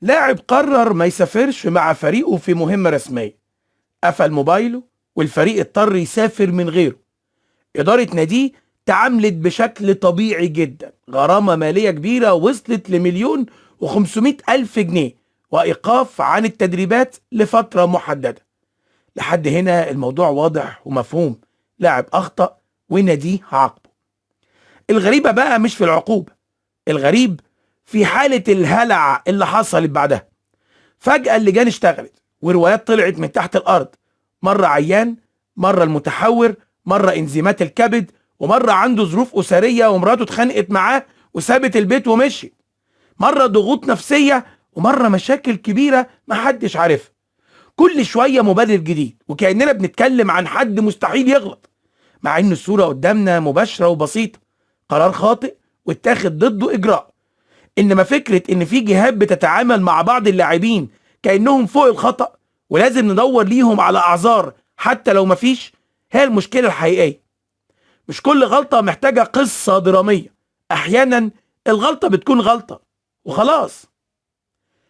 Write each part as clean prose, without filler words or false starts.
لاعب قرر ما يسافرش مع فريقه في مهمة رسمية، قفل موبايله والفريق اضطر يسافر من غيره. إدارة ناديه تعاملت بشكل طبيعي جدا، غرامة مالية كبيرة وصلت لمليون وخمسمائة ألف جنيه وإيقاف عن التدريبات لفترة محددة. لحد هنا الموضوع واضح ومفهوم، لاعب أخطأ وناديه عاقبه. الغريبة بقى مش في العقوبة، الغريب في حالة الهلع اللي حصلت بعدها. فجأة اللجان اشتغلت وروايات طلعت من تحت الأرض، مرة عيان، مرة المتحور، مرة انزيمات الكبد، ومرة عنده ظروف أسرية ومراته اتخانقت معاه وسابت البيت ومشي، مرة ضغوط نفسية، ومرة مشاكل كبيرة محدش عارفها. كل شوية مبرر جديد وكأننا بنتكلم عن حد مستحيل يغلط، مع ان الصورة قدامنا مباشرة وبسيطة. قرار خاطئ واتاخد ضده إجراء. انما فكره ان في جهات بتتعامل مع بعض اللاعبين كانهم فوق الخطا ولازم ندور ليهم على اعذار حتى لو مفيش، هي المشكله الحقيقيه. مش كل غلطه محتاجه قصه دراميه، احيانا الغلطه بتكون غلطه وخلاص.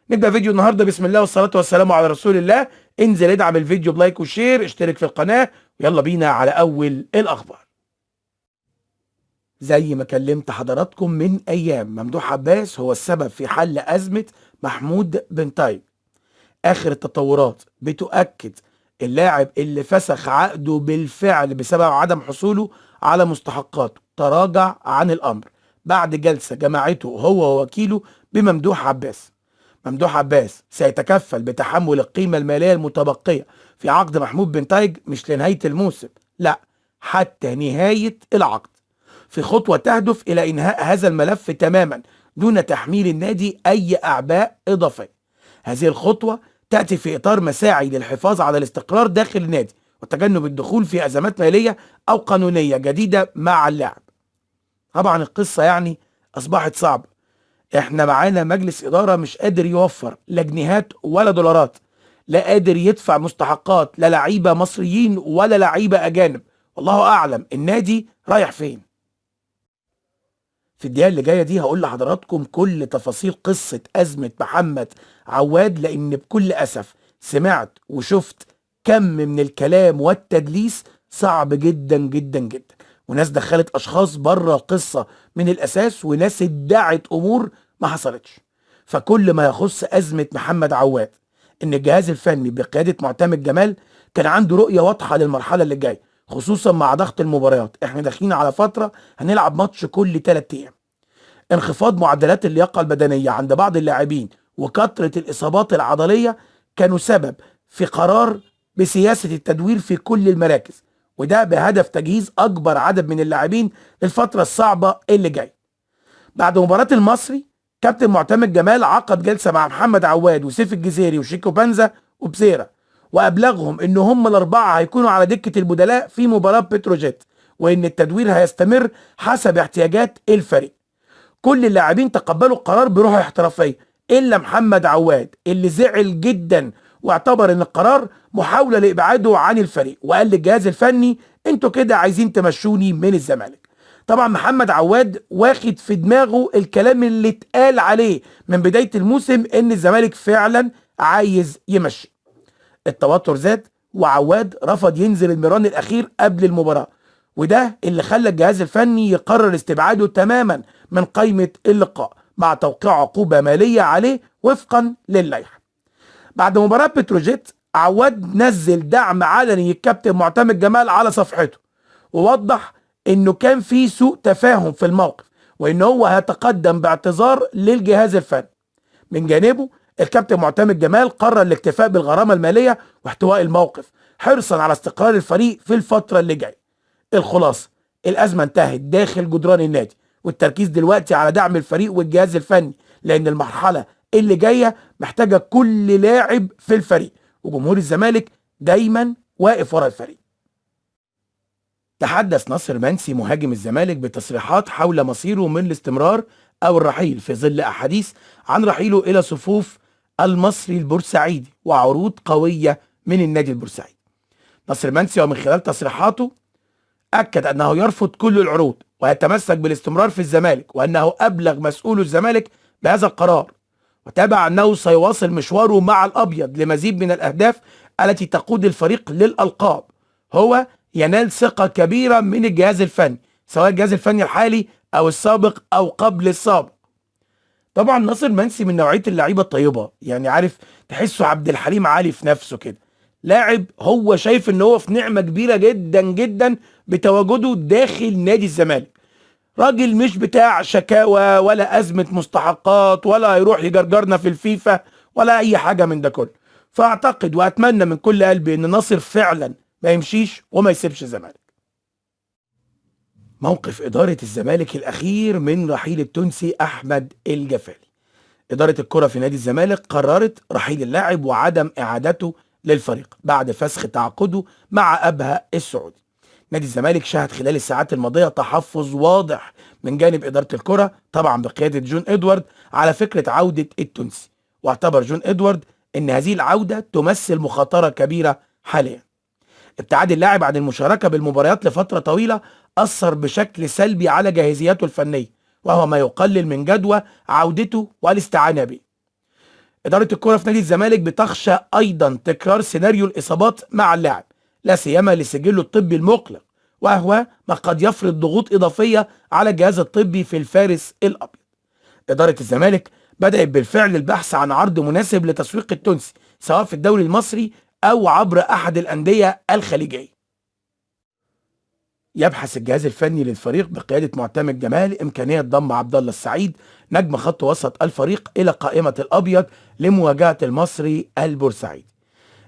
نبدا فيديو النهارده بسم الله والصلاه والسلام على رسول الله. انزل ادعم الفيديو بلايك وشير، اشترك في القناه، ويلا بينا على اول الاخبار. زي ما كلمت حضراتكم من ايام، ممدوح عباس هو السبب في حل ازمه محمود بن طيب. اخر التطورات بتؤكد اللاعب اللي فسخ عقده بالفعل بسبب عدم حصوله على مستحقاته تراجع عن الامر بعد جلسه جمعته هو ووكيله بممدوح عباس. ممدوح عباس سيتكفل بتحمل القيمه الماليه المتبقيه في عقد محمود بن تايج مش لنهايه الموسم، لا، حتى نهايه العقد، في خطوة تهدف إلى إنهاء هذا الملف تماما دون تحميل النادي أي أعباء إضافية. هذه الخطوة تأتي في إطار مساعي للحفاظ على الاستقرار داخل النادي وتجنب الدخول في أزمات مالية أو قانونية جديدة مع اللاعب. طبعا القصة يعني أصبحت صعبة. إحنا معانا مجلس إدارة مش قادر يوفر لا جنيهات ولا دولارات، لا قادر يدفع مستحقات لا لعيبة مصريين ولا لعيبة أجانب. والله أعلم النادي رايح فين. في الدقيقة اللي جاية دي هقول لحضراتكم كل تفاصيل قصة أزمة محمد عواد، لأن بكل أسف سمعت وشفت كم من الكلام والتدليس صعب جدا جدا جدا، وناس دخلت أشخاص بره القصة من الأساس، وناس ادعت أمور ما حصلتش. فكل ما يخص أزمة محمد عواد، إن الجهاز الفني بقيادة معتمد جمال كان عنده رؤية واضحة للمرحلة اللي جاية، خصوصا مع ضغط المباريات. احنا داخلين على فترة هنلعب ماتش كل 3 ايام، انخفاض معدلات اللياقة البدنية عند بعض اللاعبين وكثرة الإصابات العضلية كانوا سبب في قرار بسياسة التدوير في كل المراكز، وده بهدف تجهيز أكبر عدد من اللاعبين للفترة الصعبة اللي جاية. بعد مباراة المصري، كابتن معتمد جمال عقد جلسة مع محمد عواد وسيف الجزيري وشيكو بنزا وبزيرة، وأبلغهم إن هم الأربعة هيكونوا على دكة البدلاء في مباراة بتروجيت، وإن التدوير هيستمر حسب احتياجات الفريق. كل اللاعبين تقبلوا القرار بروح احترافيه الا محمد عواد اللي زعل جدا واعتبر ان القرار محاوله لابعاده عن الفريق، وقال للجهاز الفني انتوا كده عايزين تمشوني من الزمالك. طبعا محمد عواد واخد في دماغه الكلام اللي اتقال عليه من بدايه الموسم ان الزمالك فعلا عايز يمشي. التوتر زاد وعواد رفض ينزل الميران الاخير قبل المباراه، وده اللي خلى الجهاز الفني يقرر استبعاده تماما من قائمة اللقاء مع توقيع عقوبة مالية عليه وفقا للائحة. بعد مباراة بتروجيت، عواد نزل دعم علني للكابتن معتمد جمال على صفحته، ووضح انه كان في سوء تفاهم في الموقف وان هو هيتقدم باعتذار للجهاز الفني. من جانبه الكابتن معتمد جمال قرر الاكتفاء بالغرامة المالية واحتواء الموقف حرصا على استقرار الفريق في الفترة اللي جاية. الخلاصة، الأزمة انتهت داخل جدران النادي، والتركيز دلوقتي على دعم الفريق والجهاز الفني، لأن المرحلة اللي جاية محتاجة كل لاعب في الفريق، وجمهور الزمالك دايما واقف ورا الفريق. تحدث ناصر منسي مهاجم الزمالك بتصريحات حول مصيره من الاستمرار أو الرحيل في ظل أحاديث عن رحيله إلى صفوف المصري البورسعيدي وعروض قوية من النادي البورسعيدي. ناصر منسي ومن خلال تصريحاته أكد أنه يرفض كل العروض ويتمسك بالاستمرار في الزمالك، وأنه أبلغ مسؤول الزمالك بهذا القرار، وتابع أنه سيواصل مشواره مع الأبيض لمزيد من الأهداف التي تقود الفريق للألقاب. هو ينال ثقة كبيرة من الجهاز الفني، سواء الجهاز الفني الحالي أو السابق أو قبل السابق. طبعا ناصر منسي من نوعية اللعيبة الطيبة، يعني عارف تحسه عبد الحليم علي في نفسه كده، لاعب هو شايف ان هو في نعمة كبيرة جدا جدا بتواجده داخل نادي الزمالك. راجل مش بتاع شكاوى ولا أزمة مستحقات ولا هيروح يجرجرنا في الفيفا ولا أي حاجة من ده كله. فأعتقد وأتمنى من كل قلبي إن ناصر فعلا ما يمشيش وما يسيبش الزمالك. موقف إدارة الزمالك الأخير من رحيل التونسي أحمد الجفالي. إدارة الكرة في نادي الزمالك قررت رحيل اللاعب وعدم إعادته للفريق بعد فسخ تعاقده مع أبها السعودي. نادي الزمالك شهد خلال الساعات الماضية تحفظ واضح من جانب إدارة الكرة، طبعا بقيادة جون إدوارد، على فكرة عودة التونسي، واعتبر جون إدوارد أن هذه العودة تمثل مخاطرة كبيرة حاليا. ابتعاد اللاعب عن المشاركة بالمباريات لفترة طويلة أثر بشكل سلبي على جاهزيته الفنية، وهو ما يقلل من جدوى عودته والاستعانة به. إدارة الكرة في نادي الزمالك بتخشى أيضا تكرار سيناريو الإصابات مع اللاعب، لا سيما لسجله الطبي المقلق، وهو ما قد يفرض ضغوط إضافية على الجهاز الطبي في الفارس الأبيض. إدارة الزمالك بدأت بالفعل البحث عن عرض مناسب لتسويق التونسي، سواء في الدوري المصري أو عبر أحد الأندية الخليجية. يبحث الجهاز الفني للفريق بقيادة معتمد جمال إمكانية ضم عبد الله السعيد نجم خط وسط الفريق إلى قائمة الأبيض لمواجهة المصري البورسعيدي.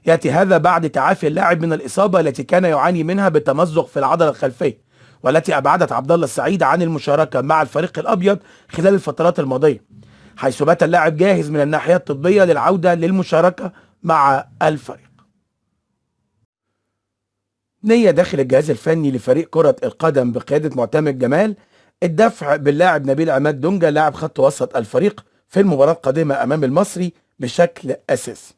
يأتي هذا بعد تعافي اللاعب من الإصابة التي كان يعاني منها بتمزق في العضلة الخلفية، والتي أبعدت عبد الله السعيد عن المشاركة مع الفريق الأبيض خلال الفترات الماضية، حيث بات اللاعب جاهز من الناحية الطبية للعودة للمشاركة مع الفريق. نية داخل الجهاز الفني لفريق كرة القدم بقيادة معتمد جمال الدفع باللاعب نبيل عماد دونجا لاعب خط وسط الفريق في المباراة القادمة أمام المصري بشكل أساسي،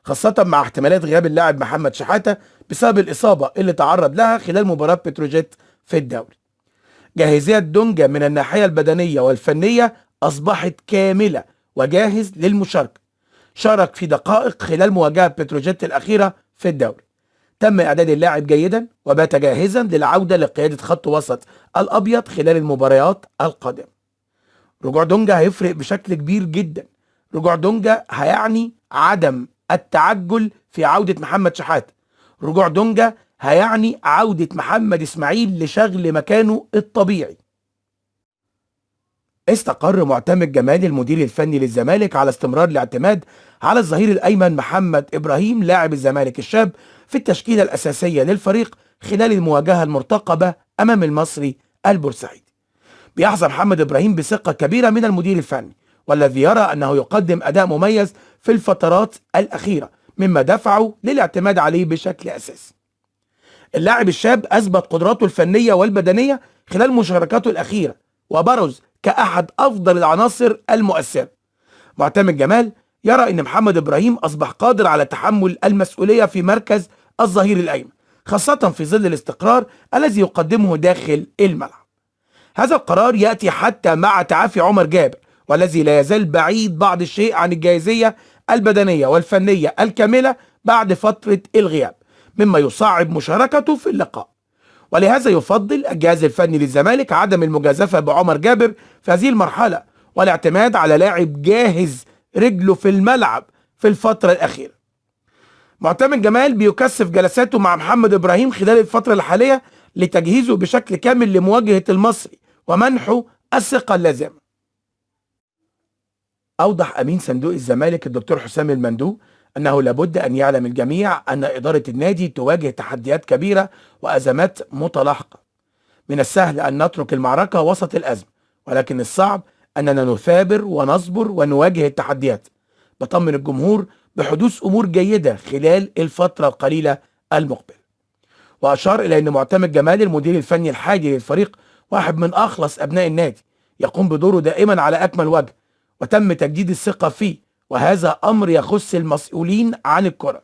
خاصة مع احتمالات غياب اللاعب محمد شحاتة بسبب الإصابة اللي تعرض لها خلال مباراة بتروجيت في الدوري. جاهزية دونجا من الناحية البدنية والفنية أصبحت كاملة وجاهز للمشاركة. شارك في دقائق خلال مواجهة بتروجيت الأخيرة في الدوري. تم إعداد اللاعب جيدا وبات جاهزا للعودة لقيادة خط وسط الأبيض خلال المباريات القادمة. رجوع دونجا هيفرق بشكل كبير جدا. رجوع دونجا هيعني عدم التعجل في عودة محمد شحاتة. رجوع دونجا هيعني عودة محمد إسماعيل لشغل مكانه الطبيعي. استقر معتمد جمال المدير الفني للزمالك على استمرار الاعتماد على الظهير الأيمن محمد إبراهيم لاعب الزمالك الشاب في التشكيلة الأساسية للفريق خلال المواجهة المرتقبة أمام المصري البورسعيدي. بيحظى محمد إبراهيم بثقة كبيرة من المدير الفني، والذي يرى أنه يقدم أداء مميز في الفترات الأخيرة، مما دفعه للاعتماد عليه بشكل أساسي. اللاعب الشاب أثبت قدراته الفنية والبدنية خلال مشاركاته الأخيرة، وبرز كأحد أفضل العناصر المؤثرة. معتمد جمال يرى أن محمد إبراهيم أصبح قادر على تحمل المسؤولية في مركز الظهير الأيمن، خاصة في ظل الاستقرار الذي يقدمه داخل الملعب. هذا القرار يأتي حتى مع تعافي عمر جابر، والذي لا يزال بعيد بعض الشيء عن الجاهزية البدنية والفنية الكاملة بعد فترة الغياب، مما يصعب مشاركته في اللقاء. ولهذا يفضل الجهاز الفني للزمالك عدم المجازفة بعمر جابر في هذه المرحلة، والاعتماد على لاعب جاهز رجله في الملعب في الفترة الأخيرة. معتمد جمال بيكثف جلساته مع محمد إبراهيم خلال الفترة الحالية لتجهيزه بشكل كامل لمواجهة المصري ومنحه الثقة اللازمة. أوضح أمين صندوق الزمالك الدكتور حسام المندوب أنه لابد أن يعلم الجميع أن إدارة النادي تواجه تحديات كبيرة وأزمات متلاحقة. من السهل أن نترك المعركة وسط الأزمة، ولكن الصعب أننا نثابر ونصبر ونواجه التحديات. بطمن الجمهور بحدوث أمور جيدة خلال الفترة القليلة المقبلة. وأشار إلى أن معتمد جمال المدير الفني الحالي للفريق واحد من أخلص أبناء النادي، يقوم بدوره دائما على أكمل وجه، وتم تجديد الثقة فيه، وهذا أمر يخص المسؤولين عن الكرة.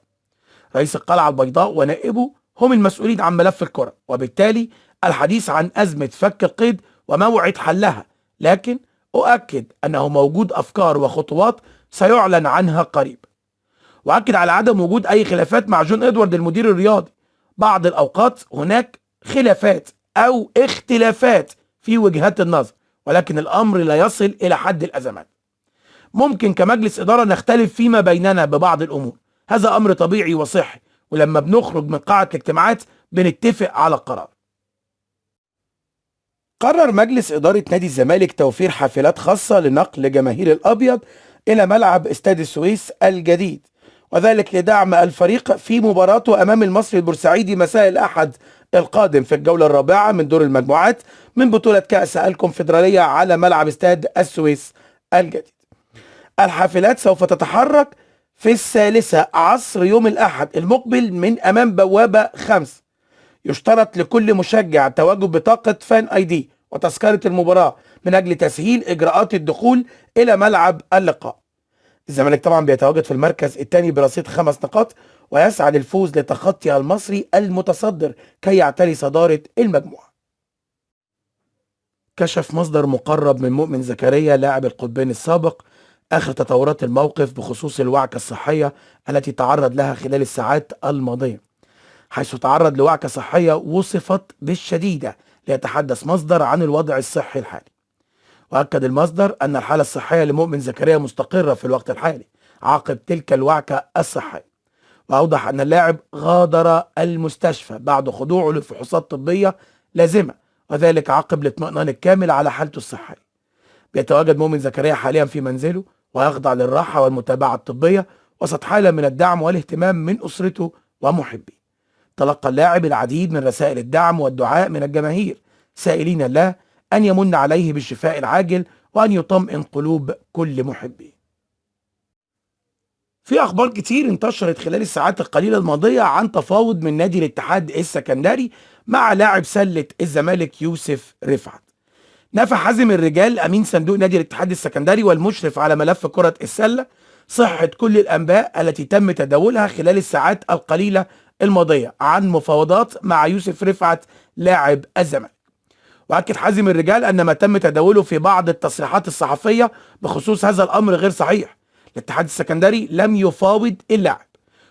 رئيس القلعة البيضاء ونائبه هم المسؤولين عن ملف الكرة، وبالتالي الحديث عن أزمة فك القيد وموعد حلها، لكن أؤكد أنه موجود أفكار وخطوات سيعلن عنها قريبا. وأكد على عدم وجود أي خلافات مع جون إدوارد المدير الرياضي. بعض الأوقات هناك خلافات أو اختلافات في وجهات النظر، ولكن الأمر لا يصل إلى حد الأزمات. ممكن كمجلس إدارة نختلف فيما بيننا ببعض الأمور، هذا أمر طبيعي وصحي، ولما بنخرج من قاعة الاجتماعات بنتفق على قرار. قرر مجلس إدارة نادي الزمالك توفير حافلات خاصة لنقل جماهير الأبيض إلى ملعب استاد السويس الجديد، وذلك لدعم الفريق في مباراته أمام المصري البورسعيدي مساء الأحد القادم في الجولة الرابعة من دور المجموعات من بطولة كأس الكونفدرالية على ملعب استاد السويس الجديد. الحافلات سوف تتحرك في 1:00 عصر يوم الأحد المقبل من أمام بوابة 5. يشترط لكل مشجع تواجد بطاقة فان اي دي وتذكرة المباراة من أجل تسهيل إجراءات الدخول إلى ملعب اللقاء. الزمالك طبعا بيتواجد في المركز الثاني برصيد 5 نقاط، ويسعى للفوز لتخطي المصري المتصدر كي يعتلي صدارة المجموعة. كشف مصدر مقرب من مؤمن زكريا لاعب القطبين السابق آخر تطورات الموقف بخصوص الوعكة الصحية التي تعرض لها خلال الساعات الماضية، حيث تعرض لوعكة صحية وصفت بالشديدة. ليتحدث مصدر عن الوضع الصحي الحالي. وأكد المصدر أن الحالة الصحية لمؤمن زكريا مستقرة في الوقت الحالي عقب تلك الوعكة الصحية. وأوضح أن اللاعب غادر المستشفى بعد خضوعه لفحوصات طبية لازمة، وذلك عقب الاطمئنان الكامل على حالته الصحية. بيتواجد مؤمن زكريا حاليا في منزله ويخضع للراحة والمتابعة الطبية وسط حالة من الدعم والاهتمام من أسرته ومحبيه. تلقى اللاعب العديد من رسائل الدعم والدعاء من الجماهير، سائلين الله أن يمن عليه بالشفاء العاجل وأن يطمئن قلوب كل محبيه. في أخبار كتير انتشرت خلال الساعات القليلة الماضية عن تفاوض من نادي الاتحاد السكندري مع لاعب سلة الزمالك يوسف رفعت. نفى حازم الرجال أمين صندوق نادي الاتحاد السكندري والمشرف على ملف كرة السلة صحة كل الأنباء التي تم تداولها خلال الساعات القليلة الماضية عن مفاوضات مع يوسف رفعت لاعب الزمالك. وأكد حازم الرجال أن ما تم تداوله في بعض التصريحات الصحفية بخصوص هذا الأمر غير صحيح. الاتحاد السكندري لم يفاوض اللاعب،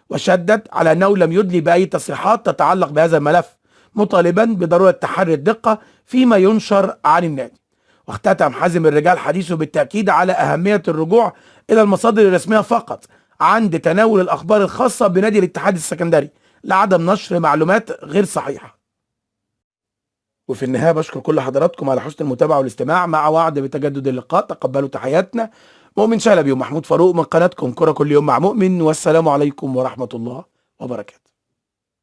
وشدد على أنه لم يدلي بأي تصريحات تتعلق بهذا الملف، مطالبا بضرورة تحري الدقة فيما ينشر عن النادي. واختتم حازم الرجال حديثه بالتأكيد على أهمية الرجوع إلى المصادر الرسمية فقط عند تناول الأخبار الخاصة بنادي الاتحاد السكندري لعدم نشر معلومات غير صحيحة. وفي النهاية بشكر كل حضراتكم على حسن المتابعة والاستماع، مع وعد بتجدد اللقاء. تقبلوا تحياتنا، مؤمن شلبي ومحمود فاروق من قناتكم كرة كل يوم مع مؤمن، والسلام عليكم ورحمة الله وبركاته.